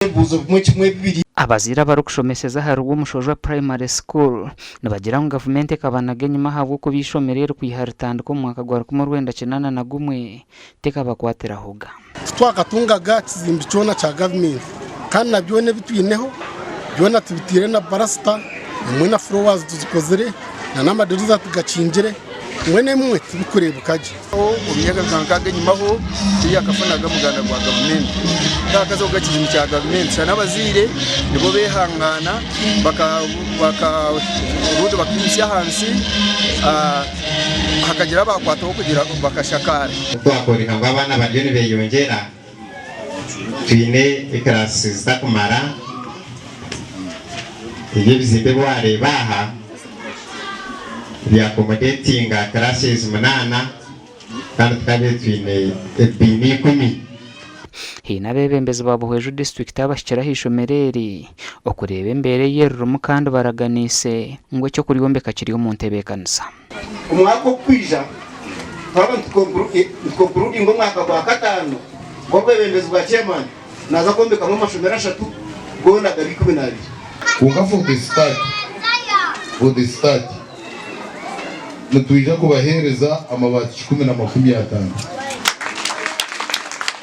Ebibuuzo bimwe kimwe bibiri. Abazaire abarikushomeseza ahari Rwomushojwa Primary School nibagira ngu gavumenti ekabanaga enyima ahabw'okuba eishomero eri kwiha ritandika omu mwaka gwa 1981 tekabakwatirahoga. Titwakatungaga kizimbi kyona kya gavumenti kandi na byona ebi twineho byona tubiteire na parasita emwe na floors tuzikozire na n'amadirisa tugakingire mbwenu emwe tibikureebeka gye. Omu myaka nka nkaaga enyimaho tiyakafunaga muganda gwa gavumenti. Tihakazahoga ekizimbe kya gavumenti. Shana abazaire nibo behangaana obundi bakaimutsya ahansi hakagira abakwataho kugira bakashakaara. Twakoreka ngu abaana bariyo nibeyongyera, twine ekiraasi zitakumara, ebi ebizimbe ebi wareeba aha bya accommodatinga classes munaana kandi tukabaire twine ebibiina ikumi. Haine abeebembezi ba Buhweju disiturikiti abahikire aha ishomero eri okureeba embeera ei eririmu kandi baraganiise ngu eky'okuryombeka kiri omu ntebeekanisa. Omwaka ogukwija twaba nitukonkurudinga omwaka gwa kataano gw'obwebembezi bwa chairman naaza kwombekamu amashomero ashatu goona gari 12. Kwonka for the start, for the start, nitwija kubaheereza amabaati 150.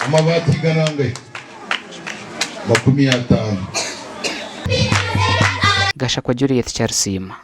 Amabaati igana angahi? 50. Gashakwa Juliet Kyarisiima.